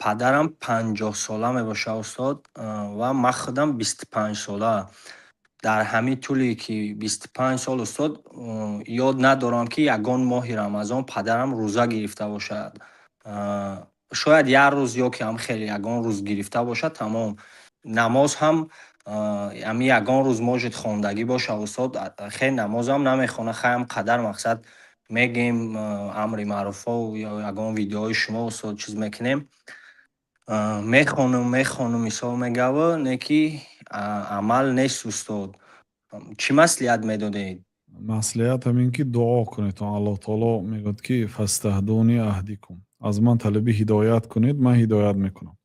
Падарам 50-сола мебошад, устод, ва ман худам 25-сола. Дар ҳамин тӯле ки 25 сол, устод, ёд надорам, ки ягон моҳи Рамазон падарам рӯза гирифта бошад. Шояд як рӯз ё ки ҳам хеле ягон рӯз гирифта бошад, тамом. Намоз ҳам ҳамин ягон рӯз может хондагӣ бошад, устод. Хел намозам намехонад. Хай, ҳам қадар мақсад мегӯем, амри маъруфҳо ё ягон видеоҳои шумо, устод, чиз мекунем, мехонум, мехонум, мисол мегаву, не ки амал нест. Устод, чӣ маслиҳат медодед? Маслиҳат ҳамин, ки дуо кунед. Аллоҳ таоло мегӯяд, ки فاستهدوني أهدكم, аз ман талаби ҳидоят кунед, ман ҳидоят мекунам.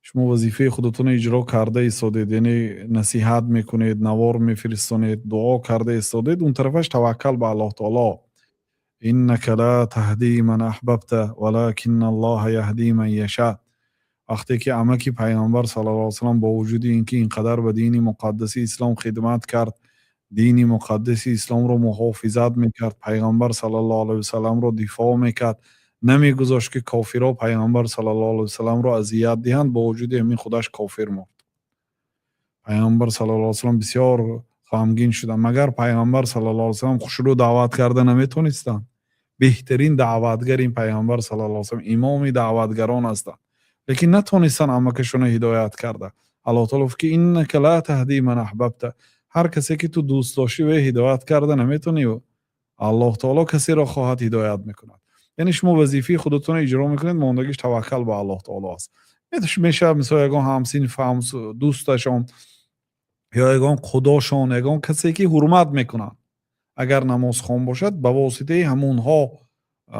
Шумо вазифаи худатонро иҷро карда истодед, яъне насиҳат мекунед, навор мефиристонед, дуо карда истодед. Он тарафаш таваккал ба Аллоҳ таоло. إنك لا تهدي من أحببت ولكن الله يهدي من يشاء. Вақте ки амаки Пайғамбар صلى الله عليه وسلم бо вуҷуди ин ки ин қадар ба дини муқаддаси ислом хидмат кард, дини муқаддаси исломро муҳофизат мекард, Пайғамбар صلى الله عليه وسلم ро дифоъ мекард, намегузошт, ки кофирҳо Пайғамбар صلى الله عليه وسلم ро азият диҳанд, бо вуҷуди ҳамин худаш кофир мурд. Пайғамбар صلى الله عليه وسلم бисёр ғамгин шуданд. Магар Пайғамбар صلى الله عليه وسلم хушрӯ даъват карда наметонистанд? Беҳтарин даъватгар ин Пайғамбар صلى الله عليه وسلم, имоми даъватгарон ҳастанд, лекин натонистанд амакашонро ҳидоят карда. Аллоҳ таоло гуфт, ки إنك لا تهدي من أحببت, ҳар касе ки ту дӯст доштӣ, ве ҳидоят карда наметонӣ, Аллоҳ таоло касеро хоҳад, ҳидоят мекунад. Яъне шумо вазифаи худатонро иҷро мекунед, мондагиш таваккал ба Аллоҳ таоло аст. Мешавад, мисол, ягон ҳамсинф, дӯсташон ё ягон худошон, ягон касе ки ҳурмат мекунанд, агар намозхон бошад, ба воситаи ҳамонҳо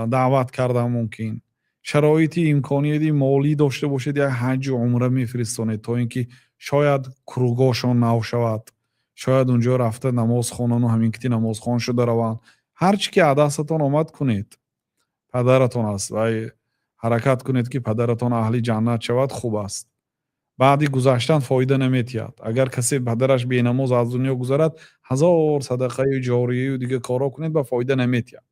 даъват кардан мумкин. Шароити имконияти молӣ дошта бошед, як ҳаҷу умра мефиристонед, то ин ки шояд круг ошон нав шавад, шояд унҷо рафта намоз хонану ҳамин кити намозхон шуда раванд. Ҳар чӣ ки аз дастатон омад, кунед. Падаратон аст, вай ҳаракат кунед, ки падаратон аҳли ҷаннат шавад, хуб аст. Баъди гузаштан фоида наметиҳад. Агар касе падараш бенамоз аз дунё гузарад, ҳазор садақаю ҷорияю дигар корҳо кунед, ба фоида наметиҳад.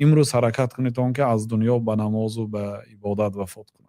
Имрӯз ҳаракат кунед, то он ки аз дунё ба намозу ба ибодат вафот кунад.